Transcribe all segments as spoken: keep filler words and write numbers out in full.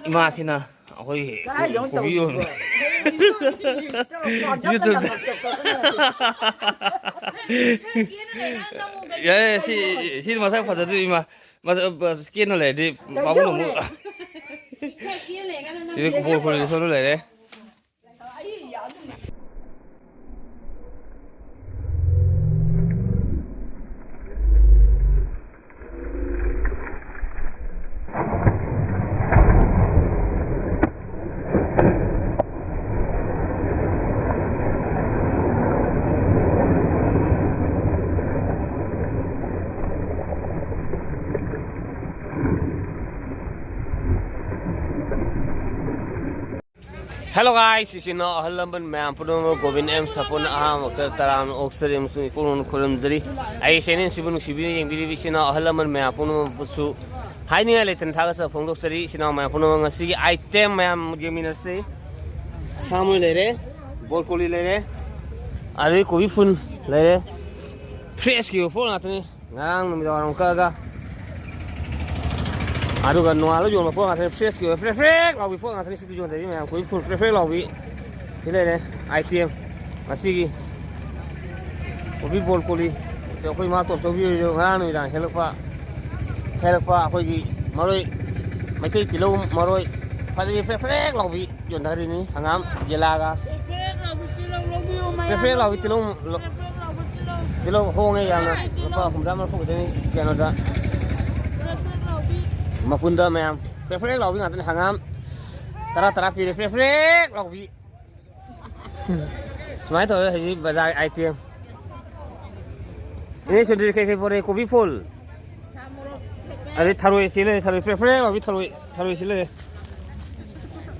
ꯏꯃꯥꯁꯤꯅ ꯑꯩꯈꯣꯏꯒꯤ ꯀꯣꯕꯤ ꯌꯣꯟꯕ꯫ ꯌꯥꯏ, ꯁꯤ, ꯁꯤ ꯃꯁꯛ ꯐꯖꯗꯣꯏ ꯏꯃꯥ꯫ ꯃꯁꯛ, ꯀꯦꯅ ꯂꯩꯔꯗꯤ ꯄꯥꯕꯨꯡ ꯑꯃꯨꯛ꯫ ꯁꯤꯗ ꯀꯣꯕꯤ ꯐꯨꯜꯒꯤ ꯁꯣꯝꯗ ꯂꯩꯔꯦ꯫ Hello guys, ꯏꯆꯤꯟ ꯏꯅꯥꯎ ꯑꯍꯜ ꯂꯃꯟ ꯃꯌꯥꯝ ꯄꯨꯝꯅꯃꯛ ꯒꯣꯕꯤꯟ ꯑꯦꯝ ꯁꯄꯣꯟ ꯑꯍꯥꯟꯕꯃꯛꯇ ꯇꯔꯥꯝꯅ ꯑꯣꯛꯆꯔꯤ ꯑꯃꯁꯨꯡ ꯏꯀꯣꯛꯅꯅ ꯈꯨꯔꯨꯝꯖꯔꯤ꯫ ꯑꯩ ꯆꯦꯅꯦꯜꯁꯤꯕꯨ ꯅꯨꯡꯁꯤꯕꯤꯅ ꯌꯦꯡꯕꯤꯔꯤꯕ ꯏꯆꯤꯟ ꯏꯅꯥꯎ ꯑꯍꯜ ꯂꯃꯟ ꯃꯌꯥꯝ ꯄꯨꯝꯅꯃꯛꯄꯨꯁꯨ ꯍꯥꯏꯅꯤꯡꯉꯥꯏ ꯂꯩꯇꯅ ꯊꯥꯒꯠꯆꯕ ꯐꯣꯡꯗꯣꯛꯆꯔꯤ꯫ ꯏꯆꯤꯟ ꯏꯅꯥꯎ ꯃꯌꯥꯝ ꯄꯨꯝꯅꯃꯛ ꯉꯁꯤꯒꯤ item ꯃꯌꯥꯝ ꯌꯦꯡꯃꯤꯟꯅꯁꯤ꯫ ꯁꯥ ꯃꯔꯣꯏ ꯂꯩꯔꯦ, ꯕ꯭ꯔꯣꯀꯣꯂꯤ ꯂꯩꯔꯦ, ꯑꯗꯩ ꯀꯣꯕꯤ ꯐꯨꯜ ꯂꯩꯔꯦ, fresh ꯀꯤ ꯑꯣꯏꯕ ꯄꯣꯠ ꯉꯥꯛꯇꯅꯤ꯫ ꯉꯔꯥꯡ ꯅꯨꯃꯤꯗꯥꯡ ꯋꯥꯏꯔꯝ ꯀꯛꯑꯒ, ꯑꯗꯨꯒ ꯅꯣꯡꯉꯥꯜꯂ ꯌꯣꯟꯕ ꯄꯣꯠ ꯉꯥꯛꯇꯅꯤ꯫ Fresh ꯀꯤ ꯑꯣꯏꯕ ꯐ꯭ꯔꯦꯛ ꯐ꯭ꯔꯦꯛ ꯂꯥꯎꯕꯤ ꯄꯣꯠ ꯉꯥꯛꯇꯅꯤ ꯁꯤꯗ ꯌꯣꯟꯖꯔꯤ ꯃꯌꯥꯝ꯫ ꯀꯣꯕꯤ ꯐꯨꯜ ꯐ꯭ꯔꯦꯛ ꯐ꯭ꯔꯦꯛ ꯂꯥꯎꯕꯤ ꯁꯤ ꯂꯩꯔꯦ item ꯉꯁꯤꯒꯤ꯫ ꯀꯣꯕꯤ ꯕ꯭ꯔꯣꯀꯣꯂꯤ꯫ ꯁꯤ ꯑꯩꯈꯣꯏ ꯏꯃꯥ ꯇꯣꯝꯆꯧꯕꯤ ꯍꯣꯏꯁꯨ ꯉꯔꯥꯡ ꯅꯨꯃꯤꯗꯥꯡ ꯍꯦꯛꯂꯛꯄ, ꯍꯦꯛꯂꯛꯄ ꯑꯩꯈꯣꯏꯒꯤ ꯃꯔꯣꯏ, ꯃꯩꯇꯩ ꯇꯤꯜꯍꯧ ꯃꯔꯣꯏ ꯐꯖꯕꯤ ꯐ꯭ꯔꯦꯛ ꯐ꯭ꯔꯦꯛ ꯂꯥꯎꯕꯤ ꯌꯣꯟꯊꯔꯤꯅꯤ꯫ ꯍꯪꯒꯥꯝ ꯌꯦꯂꯥꯒ꯫ ꯄ꯭ꯔꯦꯛ ꯄ꯭ꯔꯦꯛ ꯂꯥꯎꯕꯤ ꯇꯤꯜꯍꯧ ꯂꯧꯕꯤꯌꯨ ꯃꯌꯥꯝ꯫ ꯄ꯭ꯔꯦꯛ ꯄ꯭ꯔꯦꯛ ꯂꯥꯎꯕꯤ ꯇꯤꯜꯍꯧ ꯂ-, ꯄ꯭ꯔꯦꯛ ꯄ꯭ꯔꯦꯛ ꯂꯥꯎꯕꯤ ꯇꯤꯜꯍꯧ꯫ ꯇꯤꯜꯍꯧ ꯍꯣꯡꯉꯦ ꯌꯥꯝꯅ꯫ ꯀꯥꯏ ꯇꯤꯜꯍꯧ? ꯂꯨꯄꯥ ꯍꯨꯝꯗ꯭ꯔꯥ ꯃꯔꯤꯐꯨ ꯈꯛꯇꯅꯤ ꯀꯩꯅꯣꯗ꯫ ꯄ꯭ꯔꯦꯛ ꯄ꯭ꯔꯦꯛ ꯂꯥꯎꯕꯤ꯫ ꯃꯄꯨꯟꯗ ꯃꯌꯥꯝ꯫ ꯄ꯭ꯔꯦꯛ ꯄ꯭ꯔꯦꯛ ꯂꯥꯎꯕꯤ ꯉꯥꯛꯇꯅꯤ꯫ ꯍꯪꯒꯥꯝ ꯇꯔꯥ ꯇꯔꯥ ꯄꯤꯔꯦ꯫ ꯄ꯭ꯔꯦꯛ ꯄ꯭ꯔꯦꯛ ꯂꯥꯎꯕꯤ꯫ ꯁꯨꯃꯥꯏꯅ ꯇꯧꯔꯦ ꯍꯧꯖꯤꯛ ꯕꯖꯥꯔ item꯫ ꯏꯅꯦ ꯁꯨꯟꯗ꯭ꯔꯤ ꯀꯩꯀꯩ ꯄꯣꯔꯛꯑꯦ? ꯀꯣꯕꯤ ꯐꯨꯜ꯫ ꯑꯗꯩ ꯊꯔꯣꯏ ꯁꯤ ꯂꯩꯔꯦ, ꯊꯔꯣꯏ ꯐ꯭ꯔꯦꯛ ꯐ꯭ꯔꯦꯛ ꯂꯥꯎꯕꯤ ꯊꯔꯣꯏ, ꯊꯔꯣꯏ ꯁꯤ ꯂꯩꯔꯦ꯫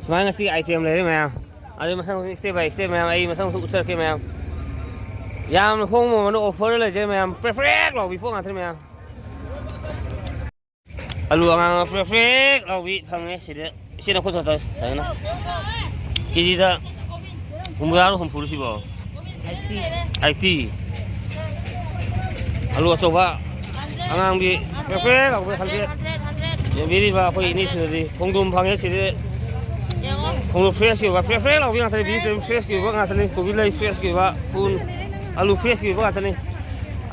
ꯁꯨꯃꯥꯏꯅ ꯉꯁꯤ item ꯂꯩꯔꯦ ꯃꯌꯥꯝ꯫ ꯑꯗꯩ ꯃꯊꯪ ꯃꯊꯪ step by step ꯃꯌꯥꯝ ꯑꯩ ꯃꯊꯪ ꯃꯊꯪ ꯎꯠꯆꯔꯛꯀꯦ ꯃꯌꯥꯝ꯫ ꯌꯥꯝꯅ ꯍꯣꯡꯕ ꯃꯃꯜꯗ offer ꯂꯩꯖꯔꯦ ꯃꯌꯥꯝ꯫ ꯐ꯭ꯔꯦꯛ ꯐ꯭ꯔꯦꯛ ꯂꯥꯎꯕꯤ ꯄꯣꯠ ꯉꯥꯛꯇꯅꯤ ꯃꯌꯥꯝ꯫ ꯑꯂꯨ ꯑꯉꯥꯡꯕ ꯐ꯭ꯔꯦꯛ ꯐ꯭ꯔꯦꯛ ꯂꯥꯎꯕꯤ ꯐꯪꯉꯦ ꯁꯤꯗ꯫ ꯏꯆꯦ ꯅꯈꯨꯠ ꯊꯣꯛꯇ ꯐꯖꯅ꯫ ꯀꯦꯖꯤꯗ ꯍꯨꯝꯗ꯭ꯔꯥꯔꯣ ꯍꯨꯝꯐꯨꯔꯣ ꯁꯤꯕꯣ? ꯑꯩꯠꯇꯤ꯫ ꯑꯂꯨ ꯑꯆꯧꯕ ꯑꯉꯥꯡꯕꯤ ꯐ꯭ꯔꯦꯛ ꯐ꯭ꯔꯦꯛ ꯂꯥꯎꯕꯤ ꯈꯜꯂꯤ꯫ ꯌꯦꯡꯕꯤꯔꯤꯕ ꯑꯩꯈꯣꯏ ꯏꯅꯦꯁꯤꯡꯅꯗꯤ ꯈꯣꯡꯗ꯭ꯔꯨꯝ ꯐꯪꯉꯦ ꯁꯤꯗꯤ꯫ ꯈꯣꯡꯗ꯭ꯔꯨꯝ fresh ꯀꯤ ꯑꯣꯏꯕ, fresh, fresh ꯂꯥꯎꯕꯤ ꯉꯥꯛꯇꯅꯤ꯫ ꯚꯤꯖꯤꯇꯦꯕꯜ fresh ꯀꯤ ꯑꯣꯏꯕ ꯉꯥꯛꯇꯅꯤ꯫ ꯀꯣꯕꯤ ꯂꯩ fresh ꯀꯤ ꯑꯣꯏꯕ, ꯎꯟ, ꯑꯂꯨ fresh ꯀꯤ ꯑꯣꯏꯕ ꯉꯥꯛꯇꯅꯤ꯫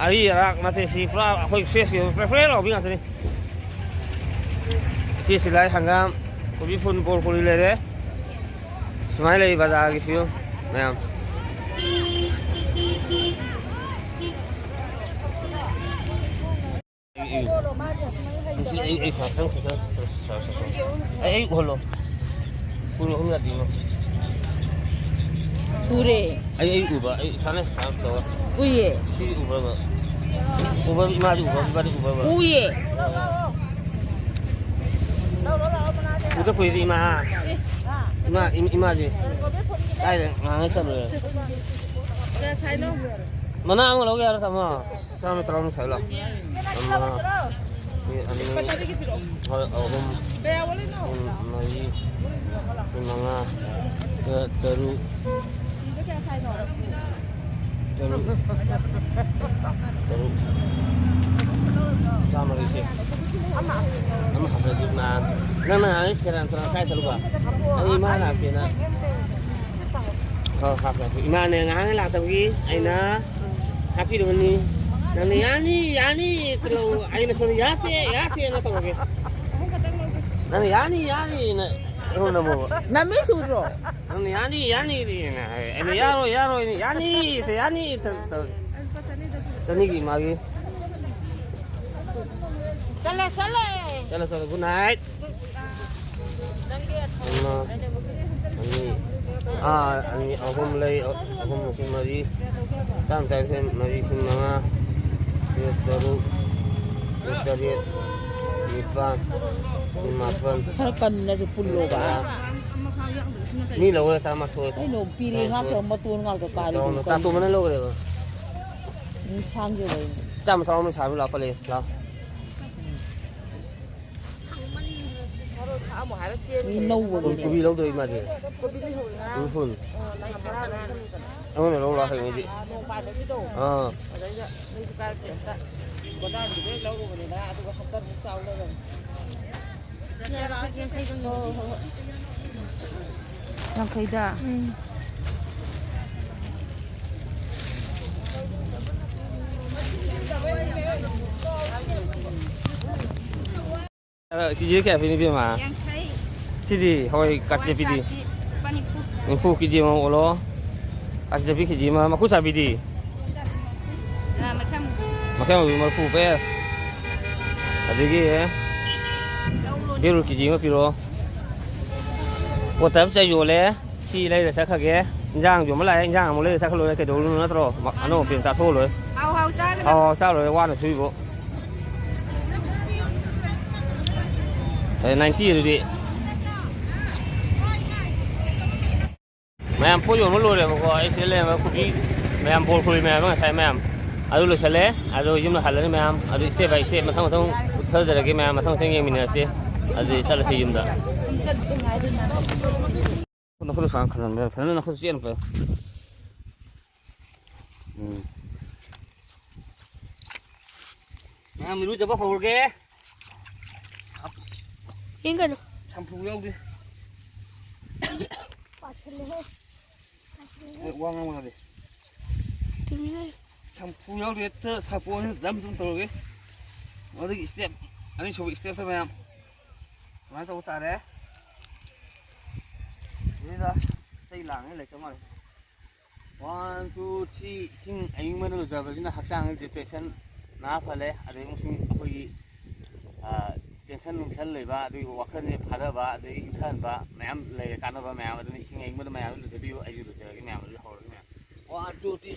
ꯑꯔꯤ ꯑꯔꯥꯛ ꯅꯠꯇꯦ ꯁꯤ, ꯄꯨꯔꯥ ꯑꯩꯈꯣꯏ fresh ꯀꯤ ꯑꯣꯏꯕ, fresh, fresh ꯂꯥꯎꯕꯤ ꯉꯥꯛꯇꯅꯤ꯫ ꯏꯆꯦ ꯁꯤꯂꯥꯏ, ꯍꯪꯒꯥꯝ, ꯀꯣꯕꯤ ꯐꯨꯜ ꯕꯣꯔ ꯀꯣꯂꯤ ꯂꯩꯔꯦ꯫ ꯁꯨꯃꯥꯏꯅ ꯂꯩ ꯕꯖꯥꯔꯒꯤ ꯐꯤꯕꯝ ꯃꯌꯥꯝ꯫ ꯑꯩ, ꯑꯩ, ꯑꯩ, ꯑꯩ ꯁꯥ-, ꯁꯥ-, ꯁꯥ-, ꯁꯥ-, ꯁꯥ-, ꯁꯥ-, ꯑꯩ, ꯑꯩ ꯎꯍꯜꯂꯣ꯫ ꯄꯨꯡ ꯑꯍꯨꯝ ꯌꯥꯗꯦ, ꯏꯃꯥ꯫ ꯎꯔꯦ꯫ ꯑꯩ, ꯑꯩ ꯎꯕ, ꯑꯩ ꯏꯁꯥꯅ ꯁꯨꯃꯥꯏꯅ ꯇꯧꯔ꯫ ꯎꯏꯌꯦ꯫ ꯁꯤ ꯎꯕ꯭ꯔꯕ? ꯎꯕ꯭ꯔꯕ? ꯏꯃꯥꯗꯤ ꯎꯕ꯭ꯔꯕ? ꯏꯃꯥꯗꯤ ꯎꯕ꯭ꯔꯕ? ꯎꯏꯌꯦ꯫ ꯎꯗ ꯀꯨꯏꯔꯦ, ꯏꯃꯥ꯫ ꯏꯃꯥ, ꯏꯃ-, ꯏꯃꯥꯁꯦ꯫ ꯀꯥꯏꯗ? ꯉꯥꯡꯉ ꯆꯠꯂꯨꯔꯦ꯫ ꯃꯅꯥ ꯑꯃ ꯂꯧꯒꯦ ꯍꯥꯏꯔꯣ, ꯇꯥꯃꯣ? ꯆꯥꯝꯃ ꯇꯔꯥꯃꯨꯛ ꯁꯥꯏꯂꯣ꯫ ꯑꯃ, ꯁꯤ ꯑꯅꯤ, ꯍꯣꯏ, ꯑꯍꯨꯝ, ꯁꯤ ꯃꯔꯤ, ꯁꯤ ꯃꯉꯥ, ꯁꯤ ꯇꯔꯨꯛ, ꯇꯔꯨꯛ, ꯇꯔꯨꯛ, ꯆꯥꯝꯃꯒꯤꯁꯦ꯫ ꯑꯃ ꯍꯥꯞꯄꯗꯤ ꯅꯍꯥꯟ, ꯅꯪꯅ ꯅꯍꯥꯟ ꯁꯦꯔꯥꯟ ꯇꯨꯔꯥꯟ ꯀꯥꯏ ꯆꯠꯂꯨꯕ? ꯑꯩ ꯏꯃꯥ ꯂꯥꯛꯇꯦꯅ꯫ ꯍꯣꯏ, ꯍꯥꯞꯄꯦ, ꯍꯥꯞꯄꯦ꯫ ꯏꯃꯥꯅꯦ ꯉꯥꯏꯍꯥꯛ ꯂꯥꯛꯇꯕꯒꯤ ꯑꯩꯅ ꯍꯥꯞꯄꯤꯔꯕꯅꯤ꯫ ꯅꯪꯅ "ꯌꯥꯅꯤ, ꯌꯥꯅꯤ" ꯇꯧꯔꯛꯑꯣ꯫ ꯑꯩꯅ ꯁꯣꯝꯗ "ꯌꯥꯗꯦ, ꯌꯥꯗꯦꯅ" ꯇꯧꯔꯒꯦ꯫ ꯅꯪꯅ "ꯌꯥꯅꯤ, ꯌꯥꯅꯤꯅ" ꯑꯩꯉꯣꯟꯗ ꯑꯃꯨꯛ ꯅꯃꯤꯠ ꯁꯨꯗ꯭ꯔꯣ? ꯅꯪꯅ "ꯌꯥꯅꯤ, ꯌꯥꯅꯤꯅ" ꯍꯥꯏ꯫ ꯑꯩꯅ "ꯌꯥꯔꯣꯏ, ꯌꯥꯔꯣꯏꯅ", "ꯌꯥꯅꯤ, ꯌꯥꯅꯤ" ꯇꯧ-, ꯇꯧꯔꯦ꯫ ꯆꯅꯤꯒꯤ ꯃꯥꯒꯤ꯫ ꯆꯠꯂꯦ, ꯆꯠꯂꯦ꯫ ꯆꯠꯂꯣ, ꯆꯠꯂꯣ, good night꯫ ꯑꯃ, ꯑꯅꯤ, ꯑꯥ, ꯑꯅꯤ, ꯑꯍꯨꯝ ꯂꯩ, ꯑꯍꯨꯝ, ꯁꯤ ꯃꯔꯤ, ꯆꯥꯝ ꯆꯥꯝ, ꯁꯤ ꯃꯔꯤ, ꯁꯤ ꯃꯉꯥ, ꯁꯤ ꯇꯔꯨꯛ, ꯁꯤ ꯇꯔꯦꯠ, ꯅꯤꯄꯥꯟ, ꯁꯤ ꯃꯥꯄꯟ, ꯈꯔ ꯀꯟꯅꯁꯨ ꯄꯨꯜꯂꯣꯕ꯫ ꯇꯔꯥ꯫ ꯃꯤ ꯂꯧꯔꯦ ꯇꯔꯥꯃꯥꯊꯣꯏ꯫ ꯑꯩ ꯅꯣꯡ ꯄꯤꯔꯦ, ꯉꯥꯛꯇ ꯃꯇꯣꯟ ꯉꯥꯛꯇ ꯀꯥꯔꯤ꯫ ꯇꯥꯇꯣꯝꯕꯅ ꯂꯧꯔꯦꯕ꯫ ꯎꯝ, ꯁꯥꯡꯖꯦ ꯂꯩ꯫ ꯆꯥꯝꯃ ꯇꯔꯥꯍꯨꯝꯗꯣꯏ ꯁꯥꯕ ꯂꯥꯛꯄ ꯂꯩ, ꯂꯥꯎ꯫ ꯃꯤ ꯂꯧꯕꯒꯤꯅꯦ꯫ ꯀꯣꯕꯤ ꯂꯧꯗꯣꯏ ꯃꯥꯗꯤ꯫ ꯎꯝ, ꯐꯨꯜ꯫ ꯑꯩꯉꯣꯟꯗ ꯂꯧ ꯂꯥꯛ ꯍꯌꯦꯡꯗꯤ꯫ ꯑꯥ꯫ ꯌꯥꯡꯈꯩꯗ꯫ ꯀꯦ ꯖꯤ ꯀꯌꯥ ꯄꯤꯅꯤ, ꯏꯕꯦꯝꯃ? ꯌꯥꯡꯈꯩ꯫ ꯁꯤꯗꯤ ꯍꯋꯥꯏ ꯀꯥꯆꯦꯞꯄꯤꯗꯤ? ꯍꯋꯥꯏ ꯀꯥꯆꯦꯞ ꯂꯨꯄꯥ ꯅꯤꯐꯨ꯫ ꯅꯤꯐꯨ ꯀꯦ ꯖꯤ ꯑꯃ ꯑꯣꯜꯂꯣ꯫ ꯀꯥꯆꯦꯞꯄꯤ ꯀꯦ ꯖꯤ ꯑꯃ, ꯃꯀꯨ ꯆꯥꯕꯤꯗꯤ? ꯑ, ꯃꯈꯜ꯫ ꯃꯈꯜ ꯑꯃ ꯃꯔꯐꯨ, ꯕꯦꯁ꯫ ꯑꯗꯒꯤ ꯂꯧꯔꯣꯅꯦ꯫ ꯕꯦꯔꯨꯠ ꯀꯦ ꯖꯤ ꯑꯃ ꯄꯤꯔꯛꯑꯣ꯫ ꯄꯣꯠ ꯇꯔꯥ ꯆꯥꯏ ꯌꯣꯜꯂꯦ꯫ ꯁꯤ ꯂꯩꯔ ꯆꯠꯈ꯭ꯔꯒꯦ꯫ ꯏꯟꯖꯥꯡꯁꯨ ꯑꯃ ꯂꯥꯛꯑꯦ, ꯏꯟꯖꯥꯡ ꯑꯃꯨꯛ ꯂꯩꯔ ꯆꯠꯈ꯭ꯔ ꯂꯣꯏꯔꯦ꯫ ꯀꯩꯗꯧꯔꯨꯅꯣ ꯅꯠꯇ꯭ꯔꯣ? ꯃ-, ꯑꯅꯧ ꯑꯄꯦꯟ ꯆꯥꯊꯣꯛꯑ ꯂꯣꯏꯔꯦ꯫ ꯍꯥꯎ ꯍꯥꯎ ꯆꯥꯒꯗꯕ꯫ ꯍꯥꯎ ꯍꯥꯎ ꯆꯥ ꯂꯣꯏꯔꯦ, ꯋꯥꯅ ꯁꯨꯏꯕꯣ꯫ ꯑꯦ, ꯅꯥꯏꯟꯇꯤ ꯑꯗꯨꯗꯤ꯫ ꯃꯌꯥꯝ ꯄꯣꯠ ꯌꯣꯟꯕ ꯂꯣꯏꯔꯦꯕꯀꯣ꯫ ꯑꯩ ꯁꯤꯗ ꯂꯩꯔꯝꯕ ꯀꯣꯕꯤ ꯃꯌꯥꯝ, ꯕꯣꯜ ꯀꯣꯕꯤ ꯃꯌꯥꯝ ꯉꯁꯥꯏ ꯃꯌꯥꯝ ꯑꯗꯨ ꯂꯣꯏꯁꯤꯜꯂꯦ꯫ ꯑꯗꯣ ꯌꯨꯝꯗ ꯍꯜꯂꯅꯤ ꯃꯌꯥꯝ꯫ ꯑꯗꯨ step by step ꯃꯊꯪ ꯃꯊꯪ ꯎꯠꯊꯖꯔꯒꯦ ꯃꯌꯥꯝ, ꯃꯊꯪ ꯃꯊꯪ ꯌꯦꯡꯃꯤꯟꯅꯔꯁꯤ꯫ ꯑꯗꯨꯗꯤ ꯆꯠꯂꯁꯤ ꯌꯨꯝꯗ꯫ ꯅꯈꯨꯠꯇ ꯁꯨꯃꯥꯏꯅ ꯈꯜꯂꯝꯕ ꯌꯥꯏ꯫ ꯐꯖꯅ ꯅꯈꯨꯠꯇ ꯆꯦꯠꯅ ꯄꯥꯏꯌꯨ꯫ ꯎꯝ꯫ ꯃꯌꯥꯝ ꯏꯔꯨꯖꯕ ꯍꯧꯔꯒꯦ꯫ ꯌꯦꯡꯒꯅꯨ꯫ ꯁꯝꯄꯨ ꯌꯥꯎꯗꯦ꯫ ꯄꯥꯁꯤꯜꯂꯦꯍꯦ꯫ ꯑꯦ, ꯋꯥ ꯉꯥꯡꯕ ꯌꯥꯗꯦ꯫ ꯇꯨꯃꯤꯟ ꯂꯩꯌꯨ꯫ ꯁꯝꯄꯨ ꯌꯥꯎꯗꯦ, ꯍꯦꯛꯇ ꯁꯥꯄꯣꯟꯁꯤꯅ ꯖꯝ ꯖꯝ ꯇꯧꯔꯒꯦ꯫ ꯑꯗꯒꯤ step, ꯑꯅꯤꯁꯨꯕ stepꯇ ꯃꯌꯥꯝ ꯁꯨꯃꯥꯏꯅ ꯇꯧꯕ ꯇꯥꯔꯦ꯫ ꯁꯤꯗ ꯆꯩ ꯂꯥꯡꯉꯦ ꯂꯩꯇ ꯃꯥꯜꯂꯦ꯫ One, two, three꯫ ꯏꯁꯤꯡ ꯑꯏꯪꯕꯅ ꯂꯨꯖꯕꯁꯤꯅ ꯍꯛꯆꯥꯡ depression ꯅꯥ ꯐꯍꯜꯂꯦ꯫ ꯑꯗꯒꯤ ꯑꯃꯁꯨꯡ ꯑꯩꯈꯣꯏꯒꯤ, ꯑ, tension ꯅꯨꯡꯁꯟ ꯂꯩꯕ, ꯑꯗꯒꯤ ꯋꯥꯈꯜꯁꯦ ꯐꯥꯊꯕ, ꯑꯗꯒꯤ ꯏꯪꯊꯍꯟꯕ ꯃꯌꯥꯝ ꯂꯩꯔꯦ, ꯀꯥꯟꯅꯕ ꯃꯌꯥꯝ꯫ ꯑꯗꯨꯅ ꯏꯁꯤꯡ ꯑꯏꯪꯕꯗ ꯃꯌꯥꯝ ꯂꯨꯖꯕꯤꯌꯨ꯫ ꯑꯩꯁꯨ ꯂꯨꯖꯔꯒꯦ ꯃꯌꯥꯝ, ꯑꯗꯨ ꯍꯧꯔꯒꯦ ꯃꯌꯥꯝ꯫ One, two, three꯫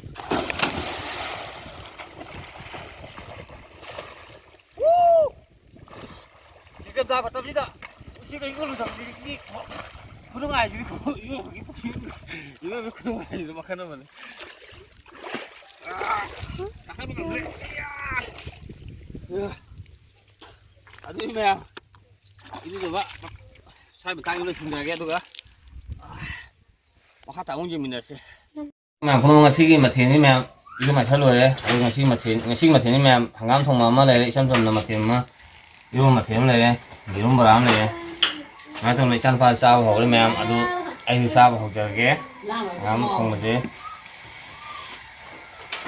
ꯁꯤꯒ ꯇꯥ ꯃꯇꯝꯁꯤꯗ ꯎꯆꯦꯛ ꯀꯩꯀꯩ ꯂꯨꯖꯕꯁꯤꯗꯤ ꯈꯨꯅꯨꯡꯉꯥꯏꯁꯤꯗꯤ ꯏꯔꯣꯏꯕꯒꯤ ꯄꯨꯈ꯭ꯔꯤ, ꯏꯔꯣꯏꯕꯒꯤ ꯈꯨꯅꯨꯡꯉꯥꯏꯁꯤꯗꯤ ꯃꯈꯜ ꯑꯃꯅꯤ꯫ ꯑꯥ, ꯀꯥꯈꯠꯄ ꯉꯝꯗ꯭ꯔꯦ꯫ ꯑꯗꯨꯗꯤ ꯃꯌꯥꯝ, ꯏꯔꯨꯖꯕ ꯁ꯭ꯋꯥꯏ ꯃꯇꯥꯡꯗ ꯂꯣꯏꯁꯤꯟꯖꯔꯒꯦ, ꯑꯗꯨꯒ ꯃꯈꯥ ꯇꯥꯕ ꯑꯃꯨꯛ ꯌꯦꯡꯃꯤꯟꯅꯔꯁꯦ꯫ ꯃꯌꯥꯝ ꯄꯨꯝꯅꯃꯛ, ꯉꯁꯤꯒꯤ ꯃꯊꯦꯜꯅꯤ ꯃꯌꯥꯝ꯫ ꯏꯔꯨ ꯃꯥꯏꯊ ꯂꯣꯏꯔꯦ꯫ ꯑꯗꯨ ꯉꯁꯤꯒꯤ ꯃꯊꯦꯜ, ꯉꯁꯤꯒꯤ ꯃꯊꯦꯜꯅꯤ ꯃꯌꯥꯝ꯫ ꯍꯪꯒꯥꯝ ꯊꯣꯡꯕ ꯑꯃ ꯂꯩꯔꯦ, ꯏꯆꯝ ꯆꯝꯅ ꯃꯊꯦꯜ ꯑꯃ꯫ ꯏꯔꯣꯟꯕ ꯃꯊꯦꯜ ꯑꯃ ꯂꯩꯔꯦ, ꯌꯦꯔꯨꯝ ꯕꯣꯔꯥ ꯑꯃ ꯂꯩꯔꯦ꯫ ꯁꯨꯃꯥꯏꯅ ꯇꯧꯅ ꯏꯆꯥꯅꯨꯄꯥ ꯆꯥꯕ ꯍꯧꯔꯦ ꯃꯌꯥꯝ꯫ ꯑꯗꯨ ꯑꯩꯁꯨ ꯆꯥꯕ ꯍꯧꯖꯔꯒꯦ꯫ ꯍꯪꯒꯥꯝ ꯊꯣꯡꯕꯁꯦ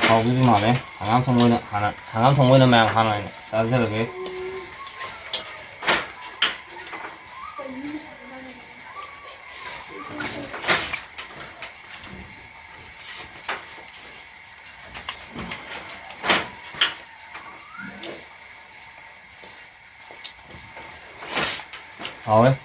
ꯍꯥꯎꯗꯣꯏꯁꯨ ꯃꯥꯜꯂꯦ꯫ ꯍꯪꯒꯥꯝ ꯊꯣꯡꯕ ꯑꯣꯏꯅ ꯍꯥꯟꯅ, ꯍꯪꯒꯥꯝ ꯊꯣꯡꯕ ꯑꯣꯏꯅ ꯃꯌꯥꯝ ꯍꯥꯟꯅ ꯑꯣꯏꯅ ꯆꯥꯖꯔꯒꯦ꯫ ꯍꯥꯎꯋꯦ꯫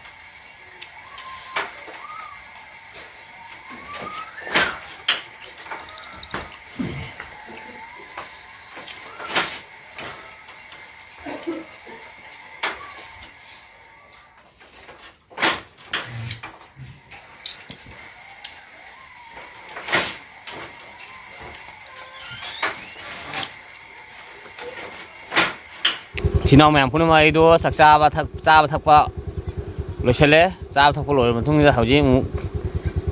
ꯏꯆꯤꯟ ꯏꯅꯥꯎ ꯃꯌꯥꯝ ꯄꯨꯝꯅꯃꯛ, ꯑꯩꯗꯣ ꯆꯥꯛ ꯆꯥꯕ ꯊꯛ-, ꯆꯥꯕ ꯊꯛꯄ ꯂꯣꯏꯁꯤꯜꯂꯦ꯫ ꯆꯥꯕ ꯊꯛꯄ ꯂꯣꯏꯔꯕ ꯃꯇꯨꯡꯗ ꯍꯧꯖꯤꯛ ꯑꯃꯨꯛ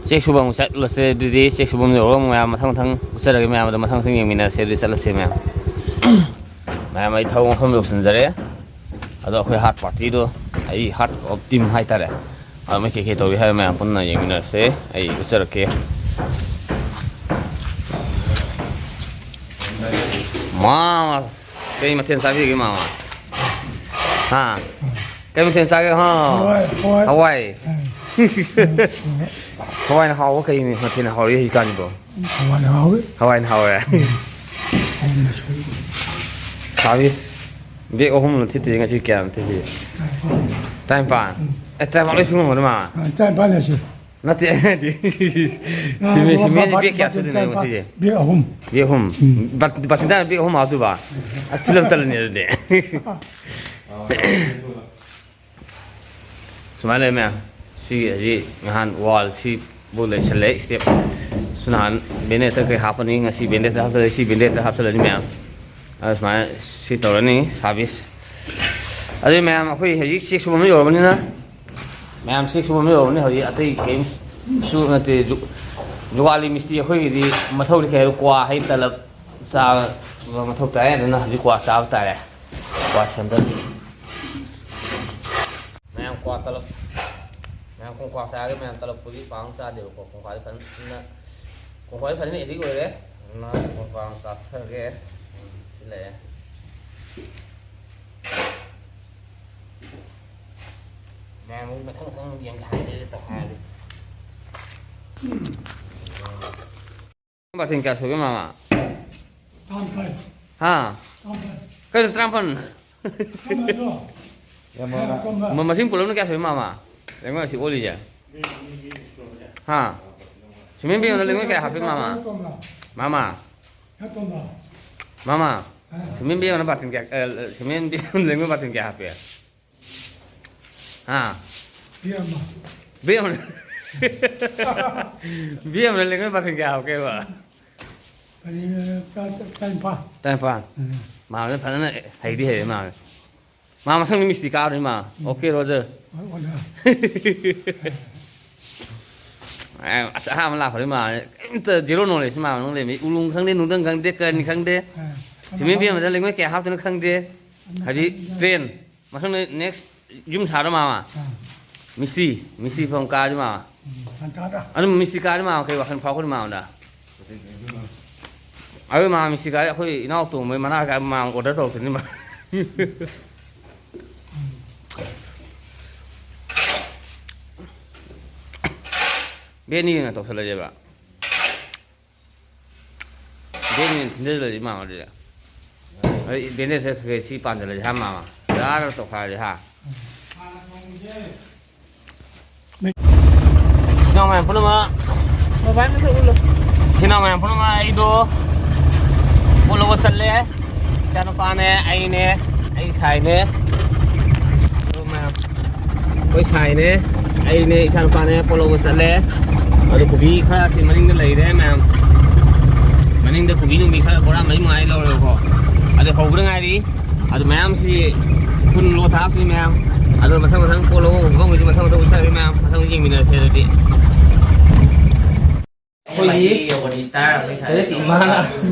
ꯆꯦꯛ ꯁꯨꯕ ꯑꯃꯨꯛ ꯆꯠꯂꯁꯦ꯫ ꯑꯗꯨꯗꯤ ꯆꯦꯛ ꯁꯨꯕ ꯑꯃ ꯌꯧꯔꯒ ꯑꯃꯨꯛ ꯃꯌꯥꯝ ꯃꯊꯪ ꯃꯊꯪ ꯎꯠꯆꯔꯒꯦ꯫ ꯃꯌꯥꯝꯗ ꯃꯊꯪ ꯃꯊꯪ ꯌꯦꯡꯃꯤꯟꯅꯔꯁꯦ꯫ ꯑꯗꯨꯗꯤ ꯆꯠꯂꯁꯦ ꯃꯌꯥꯝ꯫ ꯃꯌꯥꯝ, ꯑꯩ ꯊꯕꯛ ꯃꯐꯝ ꯌꯧꯁꯤꯟꯖꯔꯦ꯫ ꯑꯗꯣ ꯑꯩꯈꯣꯏ ꯍꯥꯔꯠ ꯄꯥꯔꯇꯤꯗꯣ, ꯑꯩ ꯍꯥꯔꯠ ꯑꯣꯐ ꯇꯤꯝ ꯍꯥꯏꯇꯥꯔꯦ꯫ ꯑꯗꯣ ꯃꯣꯏ ꯀꯩꯀꯩ ꯇꯧꯔꯤ ꯍꯥꯏꯕ ꯃꯌꯥꯝ ꯄꯨꯟꯅ ꯌꯦꯡꯃꯤꯟꯅꯔꯁꯦ꯫ ꯑꯩ ꯎꯠꯆꯔꯛꯀꯦ꯫ ꯃꯥ, ꯀꯩ ꯃꯊꯦꯜ ꯆꯥꯕꯤꯔꯤꯒꯦ, ꯃꯥꯃ? ꯍꯥ? ꯀꯩ ꯃꯊꯦꯜ ꯆꯥꯒꯦ? ꯍꯥ? ꯍꯋꯥꯏ, ꯍꯋꯥꯏ꯫ ꯍꯋꯥꯏ? ꯎꯝ꯫ ꯍꯋꯥꯏꯅ ꯍꯥꯎꯕ ꯀꯩ ꯃꯊꯦꯜꯅ ꯍꯥꯎꯔꯤ ꯍꯧꯖꯤꯛꯀꯥꯟꯁꯤꯕꯣ? ꯍꯋꯥꯏꯅ ꯍꯥꯎꯋꯤ꯫ ꯍꯋꯥꯏꯅ ꯍꯥꯎꯔꯦ꯫ ꯎꯝ꯫ ꯍꯋꯥꯏꯅ ꯁꯨꯏ꯫ ꯁꯥꯔꯚꯤꯁ ꯕꯦꯒ ꯑꯍꯨꯝ ꯊꯤꯠꯇꯣꯏꯁꯦ ꯉꯁꯤ ꯀꯌꯥꯅꯣ ꯊꯤꯠꯇꯣꯏꯁꯦ? ꯇꯔꯥꯅꯤꯄꯥꯟ꯫ ꯇꯔꯥꯅꯤꯄꯥꯟ? ꯎꯝ꯫ ꯑꯦ, ꯇꯔꯥꯅꯤꯄꯥꯟ ꯂꯣꯏ ꯁꯨꯡꯉꯝꯒꯅꯤ, ꯃꯥ? ꯑ, ꯇꯔꯥꯅꯤꯄꯥꯟ ꯂꯩꯁꯤ꯫ ꯅꯠꯇꯦ, ꯑꯩꯅ ꯍꯥꯏꯗꯤ, ꯑ, ꯁꯤꯃꯦꯟ-, ꯕꯥ-, ꯁꯤꯃꯦꯟꯁꯦ ꯕꯥ-, ꯕꯦꯒ ꯀꯌꯥ ꯁꯨꯗꯣꯏꯅꯣ ꯉꯁꯤꯁꯦ? ꯕꯦꯒ ꯑꯍꯨꯝ꯫ ꯕꯦꯒ ꯑꯍꯨꯝ? ꯎꯝ꯫ ꯕꯥ-, ꯕꯥꯇꯤꯟꯗ ꯕꯦꯒ ꯑꯍꯨꯝ ꯍꯥꯞꯇꯣꯏꯕ? ꯑꯁ, ꯐꯤꯂꯝ ꯇꯠꯂꯅꯤ ꯑꯗꯨꯗꯤ꯫ ꯁꯨꯃꯥꯏꯅ ꯂꯩ ꯃꯌꯥꯝ꯫ ꯁꯤ ꯍꯧꯖꯤꯛ ꯅꯍꯥꯟ ꯋꯥꯜ ꯁꯤꯕꯨ ꯂꯩꯁꯜꯂꯦ, ꯁ꯭ꯇꯦꯞ꯫ ꯁꯨ ꯅꯍꯥꯟ ꯕꯦꯅꯦꯠꯇ ꯀꯩ ꯍꯥꯞꯄꯅꯤ, ꯉꯁꯤ ꯕꯦꯅꯦꯠꯇ ꯍꯥꯞꯆꯜꯂꯦ, ꯁꯤ ꯕꯦꯅꯦꯠꯇ ꯍꯥꯞꯆꯜꯂꯅꯤ ꯃꯌꯥꯝ꯫ ꯑꯗꯨ ꯁꯨꯃꯥꯏꯅ ꯁꯤ ꯇꯧꯔꯅꯤ, ꯁꯥꯔꯚꯤꯁ꯫ ꯑꯗꯨ ꯃꯌꯥꯝ, ꯑꯩꯈꯣꯏ ꯍꯧꯖꯤꯛ ꯆꯦꯛ ꯁꯨꯕꯝ ꯌꯧꯔꯕꯅꯤꯅ, ꯃꯌꯥꯝ ꯆꯦꯛ ꯁꯨꯕꯝ ꯌꯧꯔꯕꯅꯤ ꯍꯧꯖꯤꯛ, ꯑꯇꯩ ꯀꯔꯤꯝꯁꯨ ꯅꯠꯇꯦ꯫ ꯖꯨ-, ꯖꯨꯒꯥꯂꯤ ꯃꯤꯁꯇ꯭ꯔꯤ ꯑꯩꯈꯣꯏꯒꯤꯗꯤ ꯃꯊꯧꯗꯤ ꯀꯩ ꯍꯥꯏꯕ, ꯀ꯭ꯋꯥ ꯍꯩ ꯇꯂꯞ ꯆꯥꯕ ꯃꯊꯧ ꯇꯥꯏ꯫ ꯑꯗꯨꯅ ꯍꯧꯖꯤꯛ ꯀ꯭ꯋꯥ ꯆꯥꯕ ꯇꯥꯔꯦ꯫ ꯀ꯭ꯋꯥ ꯁꯦꯝꯗꯣꯛ-, ꯃꯌꯥꯝ ꯀ꯭ꯋꯥ ꯇꯂꯞ꯫ ꯀꯣꯡꯀ꯭ꯋꯥ ꯆꯥꯒꯦ ꯃꯌꯥꯝ꯫ ꯇꯂꯞꯄꯨꯗꯤ ꯄꯥꯡ ꯆꯥꯗꯦꯕꯀꯣ꯫ ꯀꯣꯡꯀ꯭ꯋꯥꯗꯤ ꯐꯖꯅ, ꯀꯣꯡꯀ꯭ꯋꯥꯗꯤ ꯐꯖꯅ ꯑꯦꯗꯤꯛ ꯑꯣꯏꯔꯦ꯫ ꯑꯗꯨꯅ ꯀꯣꯡꯀ꯭ꯋꯥ ꯑꯃ ꯆꯥꯊꯔꯒꯦ꯫ ꯁꯤ ꯂꯩꯔꯦ꯫ ꯃꯌꯥꯝ ꯃꯊꯪ ꯃꯊꯪ ꯌꯦꯡꯒꯦ ꯍꯥꯏꯔꯗꯤ ꯇꯧꯈꯥꯏꯔꯗꯤ꯫ ꯕꯥꯇꯤꯟ ꯀꯌꯥ ꯁꯨꯒꯦ, ꯃꯥꯃ? ꯇꯔꯥꯃꯥꯄꯜ꯫ ꯍꯥ? ꯇꯔꯥꯃꯥꯄꯜ꯫ ꯀꯩꯅꯣ ꯇꯔꯥꯃꯥꯄꯜ? ꯇꯔꯥꯃꯥꯄꯜꯗꯣ꯫ ꯌꯥꯝ ꯃꯥꯃ꯫ ꯀꯌꯥ ꯀꯣꯝꯕ? ꯃ-, ꯃꯁꯤꯡ ꯄꯨꯂꯞꯅ ꯀꯌꯥ ꯁꯨꯏ, ꯃꯥꯃ? ꯂꯩꯉꯣꯏ ꯑꯁꯤ ꯑꯣꯜꯂꯤꯁꯦ? ꯍꯥ? ꯁꯤꯃꯦꯟ ꯕꯦꯒ ꯑꯃꯗ ꯂꯩꯉꯣꯏ ꯀꯌꯥ ꯍꯥꯞꯄꯤ, ꯃꯥꯃ? ꯀꯣꯝꯕ? ꯃꯥꯃ꯫ ꯀꯌꯥ ꯀꯣꯝꯕ? ꯃꯥꯃ꯫ ꯑꯥ꯫ ꯁꯤꯃꯦꯟ ꯕꯦꯒ ꯑꯃꯗ ꯕꯥꯇꯤꯟ ꯀꯌꯥ, ꯑ, ꯁꯤꯃꯦꯟ ꯕꯦꯒ ꯑꯃꯗ ꯂꯩꯉꯣꯏ ꯕꯥꯇꯤꯟ ꯀꯌꯥ ꯍꯥꯞꯄꯤ? ꯍꯥ? ꯕꯦꯒ ꯑꯃ꯫ ꯕꯦꯒ ꯑꯃ꯫ ꯕꯦꯒ ꯑꯃꯗ ꯂꯩꯉꯣꯏ ꯕꯥꯇꯤꯟ ꯀꯌꯥ ꯍꯥꯞꯀꯦꯕ? ꯀꯔꯤ, ꯇꯔꯥ-, ꯇꯔꯥꯅꯤꯄꯥꯜ꯫ ꯇꯔꯥꯅꯤꯄꯥꯜ꯫ ꯎꯝ꯫ ꯃꯥꯃꯅ ꯐꯖꯅ ꯍꯩꯗꯤ ꯍꯩꯔꯦ, ꯃꯥꯃꯅ꯫ ꯃꯥ ꯃꯊꯪꯗꯤ ꯃꯤꯁꯇ꯭ꯔꯤ ꯀꯥꯔꯅꯤ, ꯃꯥ꯫ ꯎꯝ꯫ Okay, Roger. ꯑꯣ, ꯑꯣꯖꯥ꯫ ꯑꯦ, ꯑꯁ, ꯑꯍꯥꯟꯕ ꯂꯥꯛꯄꯗꯤ ꯃꯥ ꯀꯩꯝꯇ zero knowledge ꯃꯥ ꯃꯅꯨꯡ ꯂꯩꯔꯝꯃꯤ꯫ ꯎꯂꯨꯡ ꯈꯪꯗꯦ, ꯅꯨꯡꯗꯪ ꯈꯪꯗꯦ, ꯀꯔꯅꯤ ꯈꯪꯗꯦ꯫ ꯑ, ꯁꯤꯃꯦꯟ ꯕꯦꯒ ꯑꯃꯗ ꯂꯩꯉꯣꯏ ꯀꯌꯥ ꯍꯥꯞꯇꯣꯏꯅꯣ ꯈꯪꯗꯦ꯫ ꯑꯃ ꯍꯥꯏꯗꯤ ꯈꯪꯗꯦ꯫ ꯇ꯭ꯔꯦꯟ꯫ ꯃꯊꯪꯗ next ꯌꯨꯝ ꯁꯥꯔꯣ, ꯃꯥꯃ? ꯑꯥ꯫ ꯃꯤꯁꯇ꯭ꯔꯤ, ꯃꯤꯁꯇ꯭ꯔꯤ ꯐꯝ ꯀꯥꯔꯗꯤ, ꯃꯥꯃ꯫ ꯎꯝ, ꯒ꯭ꯌꯥꯟ ꯇꯥꯗ꯭ꯔꯥ? ꯑꯗꯨꯝ ꯃꯤꯁꯇ꯭ꯔꯤ ꯀꯥꯔꯗꯤ, ꯃꯥꯃ, ꯀꯩ ꯋꯥꯈꯜ ꯐꯥꯎꯒꯅꯤ, ꯃꯥꯃꯗ? ꯑꯗꯨ, ꯃꯥꯃ, ꯃꯤꯁꯇ꯭ꯔꯤ ꯀꯥꯔꯗꯤ ꯑꯩꯈꯣꯏ ꯏꯅꯥꯎ ꯇꯣꯝꯕꯩ ꯃꯅꯥ ꯀꯥꯏ, ꯃꯥꯃ order ꯇꯧꯔꯛꯇꯣꯏꯅꯤ, ꯃꯥ꯫ ꯕꯦꯅꯤ ꯑꯣꯏꯅ ꯇꯧꯁꯜꯂꯁꯦꯕ꯫ ꯕꯦꯅꯦꯁ ꯊꯤꯟꯖꯜꯂꯗꯤ ꯃꯥꯡꯉꯗꯤ꯫ ꯑꯩ ꯕꯦꯅꯦꯁꯁꯦ ꯈꯔ ꯈꯔ ꯁꯤ ꯄꯥꯟꯖꯜꯂꯗꯤ ꯍꯥ ꯃꯥꯡꯉ꯫ ꯌꯥꯔ ꯇꯧꯈꯥꯏꯔꯗꯤ ꯍꯥ꯫ ꯏꯆꯤꯟ ꯏꯅꯥꯎ ꯃꯌꯥꯝ ꯄꯨꯝꯅꯃꯛ꯫ ꯕꯕꯥꯏ ꯃꯁꯛ ꯎꯠꯂꯣ꯫ ꯏꯆꯤꯟ ꯏꯅꯥꯎ ꯃꯌꯥꯝ ꯄꯨꯝꯅꯃꯛ ꯑꯩꯗꯣ ꯄꯣꯠ ꯂꯧꯕ ꯆꯠꯂꯦ꯫ ꯏꯆꯥꯅꯨꯄꯥꯅꯦ, ꯑꯩꯅꯦ, ꯑꯩ ꯁꯥꯏꯅꯦ꯫ ꯑꯗꯨ ꯃꯌꯥꯝ ꯑꯩꯈꯣꯏ ꯁꯥꯏꯅꯦ, ꯑꯩꯅꯦ, ꯏꯆꯥꯅꯨꯄꯥꯅꯦ ꯄꯣꯠ ꯂꯧꯕ ꯆꯠꯂꯦ꯫ ꯑꯗꯣ ꯀꯣꯕꯤ ꯈꯔ ꯁꯤ ꯃꯅꯤꯡꯗ ꯂꯩꯔꯦ ꯃꯌꯥꯝ꯫ ꯃꯅꯤꯡꯗ ꯀꯣꯕꯤ ꯅꯨꯡꯕꯤ ꯈꯔ ꯕꯣꯔꯥ ꯃꯔꯤ ꯃꯉꯥ ꯂꯧꯔꯦꯕꯀꯣ꯫ ꯑꯗꯨ ꯍꯧꯕꯗ ꯉꯥꯏꯔꯤ꯫ ꯑꯗꯨ ꯃꯌꯥꯝꯁꯤ ꯊꯨꯟ ꯂꯣ ꯊꯥꯛꯇꯣꯏ ꯃꯌꯥꯝ꯫ ꯑꯗꯣ ꯃꯊꯪ ꯃꯊꯪ ꯄꯣꯠ ꯂꯧꯕ ꯃꯐꯝꯒꯤꯗꯤ ꯃꯊꯪ ꯃꯊꯪ ꯎꯠꯆꯔꯒꯦ ꯃꯌꯥꯝ꯫ ꯃꯊꯪ ꯌꯦꯡꯃꯤꯟꯅꯔꯁꯦ ꯑꯗꯨꯗꯤ꯫ ꯑꯩꯈꯣꯏꯒꯤ ꯌꯧꯕꯗꯤ ꯇꯥꯔꯝꯃꯅꯤ ꯁꯥꯏ꯫ ꯍꯧꯖꯤꯛꯇꯤ ꯏꯃꯥꯅ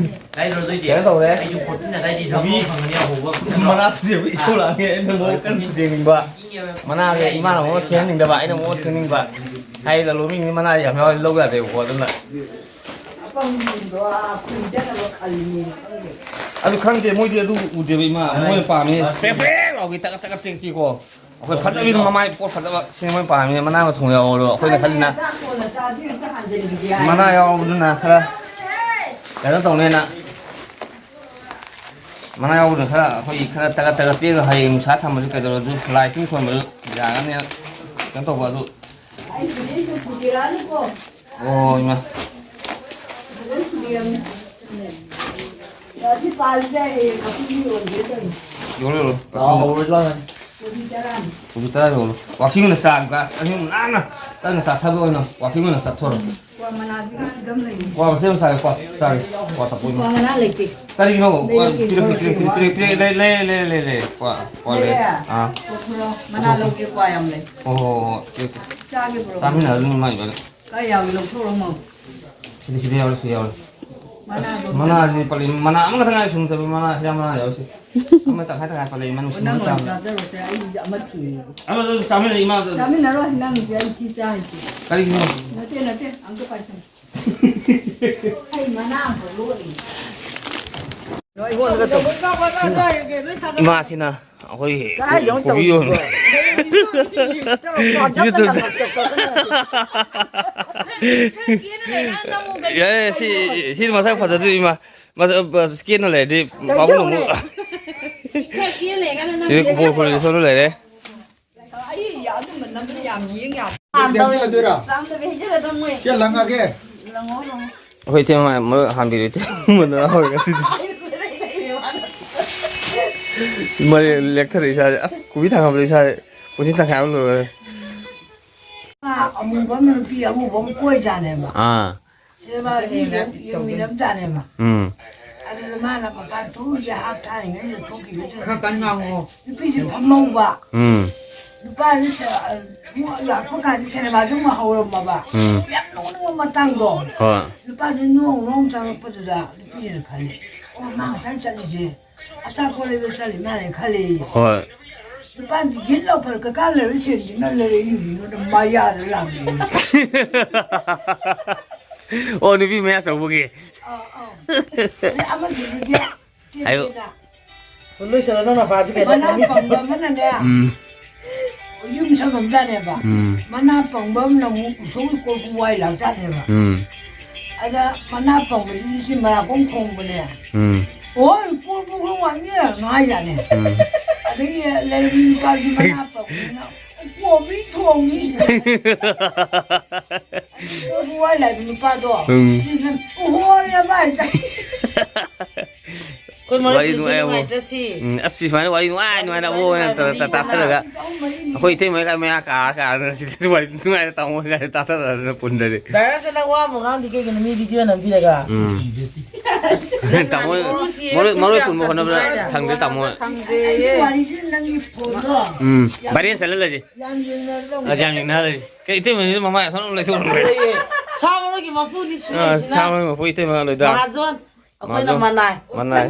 ꯀꯥꯏꯗ꯭ꯔꯣ ꯑꯗꯨꯏꯗꯤ? ꯀꯩꯅꯣ ꯇꯧꯔꯦ꯫ ꯑꯩꯁꯨ ꯐꯣꯔꯇꯤꯟ ꯑꯗꯥꯏꯗꯤ ꯊꯕꯛ ꯃꯤ ꯐꯪꯒꯅꯤ ꯑꯍꯧꯕ꯫ ꯃꯅꯥ ꯊꯤꯖꯕ ꯏꯁꯧ ꯂꯥꯡꯉꯦ꯫ ꯑꯩꯅ ꯃꯉꯣꯟꯗ ꯀꯟꯅ ꯊꯦꯡꯅꯤꯡꯕ꯫ ꯃꯅꯥꯁꯦ ꯏꯃꯥꯅ ꯃꯉꯣꯟꯗ ꯊꯦꯡꯍꯟꯅꯤꯡꯗꯕ, ꯑꯩꯅ ꯃꯉꯣꯟꯗ ꯊꯦꯡꯅꯤꯡꯕ꯫ ꯍꯥꯏꯗꯤ ꯂꯂꯣꯟꯕꯤꯁꯤꯡꯗꯤ ꯃꯅꯥ ꯌꯥꯝ ꯌꯥꯎꯔꯗꯤ ꯂꯧ ꯌꯥꯗꯦꯕꯀꯣ, ꯑꯗꯨꯅ꯫ ꯑꯄꯪꯁꯤꯡꯗꯣ ꯈꯨꯟ ꯆꯠꯅꯕ ꯈꯜꯂꯤꯅꯦ ꯈꯪꯗꯦ꯫ ꯑꯗꯨ ꯈꯪꯗꯦ, ꯃꯣꯏꯗꯤ ꯑꯗꯨ ꯎꯗꯦꯕ ꯏꯃꯥ꯫ ꯃꯣꯏꯅ ꯄꯥꯝꯃꯤ ꯄ꯭ꯔꯦꯛ ꯄ꯭ꯔꯦꯛ ꯂꯥꯎꯒꯤ ꯇꯒꯠ ꯇꯒꯠ ꯇꯦꯛꯄꯤꯀꯣ꯫ ꯑꯩꯈꯣꯏ ꯐꯖꯕꯤꯗꯣ ꯃꯃꯥꯏ ꯄꯣꯠ ꯐꯖꯕ ꯁꯤꯅ ꯃꯣꯏ ꯄꯥꯝꯃꯤꯅꯦ꯫ ꯃꯅꯥ ꯃꯊꯨꯝ ꯌꯥꯎꯕꯗꯣ ꯑꯩꯈꯣꯏꯅ ꯈꯜꯂꯤꯅ ꯆꯥꯛ ꯀꯣꯟꯅ ꯆꯥꯁꯤ ꯑꯝꯇ ꯍꯥꯟꯖꯤꯟꯈꯤꯁꯤ ꯍꯥꯏ꯫ ꯃꯅꯥ ꯌꯥꯎꯕꯗꯨꯅ ꯈꯔ ꯀꯩꯅꯣ ꯇꯧꯅꯦꯅ꯫ ꯃꯅꯥ ꯌꯥꯎꯕꯗꯨꯅ ꯈꯔ ꯑꯩꯈꯣꯏꯒꯤ ꯈꯔ ꯇꯒꯠ ꯇꯒꯠ ꯄꯦꯛꯑꯒ ꯍꯌꯦꯡ ꯅꯨꯡꯁꯥ ꯊꯝꯕꯁꯨ ꯀꯩꯗꯧꯔꯁꯨ ꯂꯥꯏ ꯇꯤꯟ ꯈꯣꯏꯕꯁꯨ ꯌꯥꯒꯅꯦꯅ ꯀꯩꯅꯣ ꯇꯧꯕ ꯑꯗꯨ꯫ ꯑꯩ ꯁꯤꯗꯩꯁꯤꯗ ꯄꯨꯕꯤꯔꯛꯑꯅꯨꯀꯣ꯫ ꯑꯣ, ꯏꯃꯥ꯫ ꯐꯖꯅ ꯁꯨꯕꯤꯔꯝꯃꯦ꯫ ꯑꯁꯤ ꯄꯥꯜꯂꯤꯁꯦ ꯍꯌꯦꯡ ꯀꯛꯆꯤꯡꯗ ꯌꯣꯟꯒꯦ ꯇꯧꯔꯤꯅꯦ꯫ ꯌꯣꯜꯂꯣ, ꯌꯣꯜꯂꯣ꯫ ꯂꯥꯛꯑꯣ, ꯍꯧꯔꯣꯏ ꯂꯥꯛꯑꯣ꯫ ꯀꯣꯕꯤ ꯇꯔꯥꯅꯤ꯫ ꯀꯣꯕꯤ ꯇꯔꯥ ꯌꯣꯜꯂꯣ꯫ ꯋꯥꯛꯀꯤꯡ ꯑꯣꯏꯅ ꯆꯥ ꯒ꯭ꯂꯥꯁ ꯑꯅꯤ ꯑꯍꯨꯝ ꯅꯥꯟꯅ ꯇꯞꯅ ꯆꯥꯊꯕ ꯑꯣꯏꯅ ꯋꯥꯛꯀꯤꯡ ꯑꯣꯏꯅ ꯆꯠꯊꯣꯔꯣ꯫ ꯀ꯭ꯋꯥ ꯃꯅꯥꯗꯤ ꯁꯤꯗ ꯑꯃ ꯂꯩꯅꯦ꯫ ꯀ꯭ꯋꯥ ꯃꯆꯦꯠ ꯑꯃ ꯆꯥꯒꯦ, ꯀ꯭ꯋꯥ ꯆꯥꯒꯦ, ꯀ꯭ꯋꯥ ꯆꯥꯐꯝ ꯑꯃ꯫ ꯀ꯭ꯋꯥ ꯃꯅꯥ ꯂꯩꯇꯦ꯫ ꯀꯔꯤꯒꯤꯅꯣ? ꯀ꯭ꯋꯥ ꯂꯩꯔꯛꯀꯦ, ꯄꯤꯔꯛꯀꯦ, ꯂꯩꯔꯛꯀꯦ, ꯄꯤꯔꯛꯀꯦ, ꯄꯤꯔꯛꯀꯦ, ꯂꯩꯔꯛꯀꯦ꯫ ꯂꯩ, ꯂꯩ, ꯂꯩ, ꯂꯩ, ꯂꯩ, ꯂꯩ, ꯀ꯭ꯋꯥ, ꯀ꯭ꯋꯥ ꯂꯩ꯫ ꯂꯩꯔꯦ? ꯑꯥ꯫ ꯂꯧꯊꯣꯔꯛꯑꯣ꯫ ꯃꯅꯥ ꯂꯧꯒꯦ, ꯀ꯭ꯋꯥ ꯌꯥꯝ ꯂꯩ꯫ ꯍꯣ, ꯍꯣ, ꯍꯣ, ꯍꯣ, ꯄꯤꯔꯛꯀꯦ꯫ ꯆꯥꯒꯦ, ꯄꯨꯔꯛꯑꯣ꯫ ꯆꯥꯃꯤꯟꯅꯔꯁꯤ ꯏꯃꯥ ꯏꯕꯥꯅꯤ꯫ ꯀꯥꯏ ꯌꯥꯎꯏ? ꯂꯧꯊꯣꯛꯎꯔꯣ ꯑꯃꯨꯛ꯫ ꯁꯤꯗꯤ, ꯁꯤꯗꯤ ꯌꯥꯎꯔꯦ, ꯁꯤꯗꯤ ꯌꯥꯎꯔꯦ꯫ ꯃꯅꯥꯗꯣ ꯃꯅꯥꯁꯤ ꯄꯜꯂꯤ, ꯃꯅꯥ ꯑꯃꯈꯛꯇ ꯉꯥꯏꯔꯦ ꯁꯨꯡꯊꯕ ꯃꯅꯥ, ꯍꯤꯗꯥꯛ ꯃꯅꯥ ꯌꯥꯎꯔꯤꯁꯦ꯫ ꯑꯃ ꯇꯪꯈꯥꯏ ꯇꯪꯈꯥꯏ ꯄꯜꯂꯤ, ꯃꯅꯨꯡ ꯑꯣ, ꯅꯪ ꯁꯨꯡꯊꯕ ꯑꯣꯏꯅ ꯇꯥꯕꯅꯤ꯫ ꯆꯥꯖꯔꯣꯁꯦ, ꯑꯩ ꯑꯃ ꯊꯤꯔꯦ꯫ ꯑꯃꯗꯣ ꯑꯗꯨꯝ ꯆꯥꯃꯤꯟꯅꯔꯦ, ꯏꯃꯥꯗꯣ꯫ ꯆꯥꯃꯤꯟꯅꯔꯣꯏ, ꯅꯪꯒꯤꯁꯦ ꯑꯩ ꯁꯤ ꯆꯥꯔꯤꯁꯦ꯫ ꯀꯔꯤꯒꯤꯅꯣ? ꯅꯠꯇꯦ, ꯅꯠꯇꯦ, ꯑꯝꯇ ꯄꯥꯏꯁꯟ꯫ ꯑꯩ ꯃꯅꯥ ꯑꯃꯈꯛ ꯂꯣꯠꯂꯤ꯫ ꯏꯃꯥꯁꯤꯅ ꯑꯩꯈꯣꯏꯒꯤ ꯀꯥꯏꯗ ꯑꯃꯨꯛ ꯀꯣꯕꯤ ꯇꯧꯔꯤꯕꯣ? ꯑꯣꯏꯅ ꯌꯥꯏ, ꯁꯤ, ꯁꯤ ꯃꯁꯛ ꯐꯖꯗꯣꯏ ꯏꯃꯥ꯫ ꯃꯁꯛ, ꯀꯦꯅ ꯂꯩꯔꯗꯤ ꯀꯩꯗꯧ ꯄꯥꯕꯨꯡ ꯑꯃꯨꯛ ꯂꯩꯔꯦ? ꯁꯤ ꯀꯣꯕꯣꯜ ꯈꯣꯜꯂꯤ ꯁꯣꯝꯗ ꯂꯩꯔꯦ꯫ ꯑꯩ ꯑꯗꯨꯝꯕ ꯅꯝꯕꯗ ꯌꯥꯝ ꯌꯦꯡ ꯌꯥꯕ꯫ ꯌꯥꯝ ꯇꯧꯔꯦ꯫ ꯆꯥꯝꯗꯕꯤ ꯍꯩꯖꯔꯗꯧꯅꯤ꯫ ꯁꯤ ꯂꯪꯉꯒꯦ꯫ ꯂꯪꯉꯣ, ꯂꯪꯉꯣ꯫ ꯑꯩꯈꯣꯏ ꯏꯇꯩꯃ ꯃꯔꯣꯏ ꯍꯥꯟꯕꯤꯔꯦ, ꯏꯇꯩꯃ ꯃꯔꯣꯏ ꯍꯥꯎꯔꯦ ꯉꯁꯤꯗꯤ꯫ ꯃꯔꯩ ꯂꯦꯛꯊꯔꯛꯑꯦ ꯏꯁꯥꯁꯦ꯫ ꯑꯁ, ꯀꯣꯕꯤ ꯊꯥꯡ ꯍꯥꯞꯄꯗ ꯏꯁꯥꯁꯦ ꯀꯣꯆꯤ ꯇꯪꯈꯥꯏ ꯑꯃ ꯂꯣꯏꯔꯦ꯫ ꯑꯃꯨꯕ ꯑꯃ ꯅꯨꯄꯤ ꯑꯉꯧꯕ ꯑꯃ ꯀꯣꯏꯖꯥꯠꯅꯦꯕ꯫ ꯑꯥ꯫ ꯁꯤꯗ ꯃꯥ ꯃꯤ ꯌꯦꯡ-, ꯌꯦꯡꯃꯤꯟꯅꯕꯖꯥꯠꯅꯦꯕ꯫ ꯎꯝ꯫ ꯑꯗꯨꯗ ꯃꯥꯅ ꯃꯄꯥꯟ ꯊꯣꯛꯎꯁꯦ ꯍꯥꯞ ꯊꯥꯔꯤꯉꯩꯗ ꯊꯣꯛꯈꯤꯕꯁꯤꯗ ꯈꯔ ꯀꯟꯅ ꯉꯥꯡꯉꯣ꯫ ꯅꯨꯄꯤꯁꯦ ꯐꯝꯍꯧꯕ꯫ ꯎꯝ꯫ ꯅꯨꯄꯥꯁꯦ ꯁ-, ꯑꯃꯨꯛ ꯂꯥꯛꯄ ꯀꯥꯟꯗ ꯁꯤꯅꯦꯃꯥꯁꯨ ꯑꯃꯨꯛ ꯍꯧꯔꯝꯃꯕ꯫ ꯎꯝ꯫ ꯌꯥꯝ ꯅꯣꯛꯅꯤꯡꯕ ꯃꯇꯥꯡꯗꯣ꯫ ꯍꯣꯏ꯫ ꯅꯨꯄꯥꯁꯦ ꯅꯣꯡ ꯅꯣꯡ ꯆꯪꯉꯛꯄꯗꯨꯗ ꯅꯨꯄꯤꯅ ꯈꯜꯂꯤ, "ꯑꯣ, ꯃꯥ ꯉꯁꯥꯏ ꯆꯠꯂꯤꯁꯦ ꯑꯆꯥꯄꯣꯠ ꯂꯩꯕ ꯆꯠꯂꯤ ꯃꯥꯜꯂꯦ" ꯈꯜꯂꯤ꯫ ꯍꯣꯏ꯫ ꯅꯨꯄꯥꯁꯦ ꯒꯤꯠ ꯂꯥꯎ ꯐꯔ ꯀꯀꯥ ꯂꯩꯔ ꯁꯦꯟꯁꯤꯅ ꯂꯩꯔꯛꯏꯅꯤꯅ ꯃꯌꯥꯗ ꯂꯥꯛꯂꯦ꯫ ꯑꯣ, ꯅꯨꯄꯤ ꯃꯌꯥ ꯆꯧꯕꯒꯤ꯫ ꯑꯥ, ꯑꯥ꯫ ꯑꯗꯩ ꯑꯃꯗꯨꯗꯤ ꯍꯥꯏꯌꯨ꯫ ꯂꯣꯏꯁꯜꯂꯣ, ꯅꯪ ꯅꯄꯥꯁꯤ ꯀꯩꯅꯣ ꯃꯅꯥ ꯇꯧꯅꯤ꯫ ꯄꯪꯕ ꯑꯃꯅꯅꯦ꯫ ꯎꯝ꯫ ꯌꯨꯝ ꯁꯪꯉꯝꯖꯥꯠꯅꯦꯕ꯫ ꯎꯝ꯫ ꯃꯅꯥ ꯄꯪꯕ ꯑꯃꯅ ꯑꯃꯨꯛ ꯎꯁꯣꯞꯀꯤ ꯀꯣꯔꯐꯨ ꯋꯥꯏ ꯂꯥꯛꯆꯥꯠꯅꯦꯕ꯫ ꯎꯝ꯫ ꯑꯗ ꯃꯅꯥ ꯄꯪꯕꯁꯤꯗꯤ ꯁꯤ ꯃꯔꯥꯀꯣꯡ ꯈꯣꯡꯕꯅꯦ꯫ ꯎꯝ꯫ "ꯍꯣꯏ, ꯀꯣꯔꯐꯨ ꯈꯣꯡ ꯋꯥꯏꯅꯤ" ꯍꯥꯏꯖꯥꯠꯅꯦ꯫ ꯎꯝ꯫ ꯑꯗꯒꯤ ꯂꯩꯔꯝꯃꯤ ꯅꯨꯄꯥꯁꯤ ꯃꯅꯥ ꯄꯪꯕꯅꯤꯅ, "ꯀꯣꯕꯤ ꯊꯣꯡꯉꯤ" ꯍꯥꯏꯗꯤ ꯀꯣꯔꯐꯨ ꯋꯥꯏ ꯂꯥꯛꯏꯕ ꯅꯨꯄꯥꯗꯣ꯫ ꯎꯝ꯫ ꯁꯤꯅ, "ꯍꯣꯏ" ꯍꯥꯏꯕ ꯍꯥꯏꯖꯥꯠꯅꯦ꯫ ꯑꯩꯈꯣꯏ ꯃꯔꯨꯞ ꯋꯥꯔꯤ ꯄꯨꯟꯁꯤ ꯅꯨꯡꯉꯥꯏ ꯑꯃꯨꯛ꯫ ꯅꯨꯡꯉꯥꯏꯇ꯭ꯔꯁꯤ꯫ ꯎꯝ, ꯑꯁ, ꯁꯤ ꯁꯨꯃꯥꯏꯅ ꯋꯥꯔꯤ ꯅꯨꯡꯉꯥꯏ ꯅꯨꯡꯉꯥꯏꯅ ꯑꯃꯨꯛ ꯑꯣꯏꯅ ꯇ-, ꯇ-, ꯇꯥꯊꯔꯒ ꯑꯩꯈꯣꯏ ꯏꯇꯩꯃ ꯀꯥꯏ ꯃꯌꯥ ꯀꯥ ꯀꯥꯗꯅ ꯁꯤꯗ ꯋꯥꯔꯤ ꯅꯨꯡꯉꯥꯏꯅ ꯇꯥꯃꯣ ꯀꯥꯏꯅ ꯇꯥꯊꯔꯒ ꯄꯨꯟꯗꯗꯤ꯫ ꯗꯥꯏꯔꯦꯛꯇ ꯅꯪ ꯋꯥ ꯑꯃ ꯉꯥꯡꯗꯤ ꯀꯩꯒꯤꯅꯣ ꯃꯤ ꯚꯤꯗꯤꯑꯣ ꯅꯝꯕꯤꯔꯒ? ꯎꯝ꯫ ꯇꯥꯃꯣ, ꯃꯔꯨꯞ, ꯃꯔꯨꯞ ꯄꯨꯟꯕ ꯍꯣꯠꯅꯕꯗ ꯁꯪꯗꯦ ꯇꯥꯃꯣ꯫ ꯁꯪꯗꯦꯌꯦ꯫ ꯑꯩꯒꯤ ꯋꯥꯔꯤꯁꯦ ꯅꯪꯒꯤ ꯐꯣꯟꯗꯣ ꯎꯝ, ꯌꯥꯝ ꯚꯥꯏꯔꯦꯜ ꯆꯠꯍꯜꯂꯁꯤ꯫ ꯌꯥꯝ ꯌꯦꯡꯅꯔꯗꯧꯅꯦ꯫ ꯑ, ꯌꯥꯝ ꯌꯦꯡꯅꯍꯜꯂꯁꯤ꯫ ꯀꯩ ꯏꯇꯩꯃꯁꯤꯅ ꯃꯃꯥꯏ ꯑꯁꯣꯝ ꯂꯩꯊꯣꯛꯈ꯭ꯔꯦ꯫ ꯁꯥ ꯃꯔꯣꯏꯒꯤ ꯃꯄꯨꯅꯤ ꯑ, ꯁꯤꯡꯉꯩꯁꯤꯅ꯫ ꯁꯥ ꯃꯔꯣꯏ ꯃꯄꯨ ꯏꯇꯩꯃ ꯂꯣꯏꯗ꯫ ꯃꯍꯥꯖꯣꯟ꯫ ꯑꯩꯈꯣꯏꯅ ꯃꯍꯥꯖꯣꯟ꯫ ꯃꯅꯥꯏ꯫ ꯃꯅꯥꯏ꯫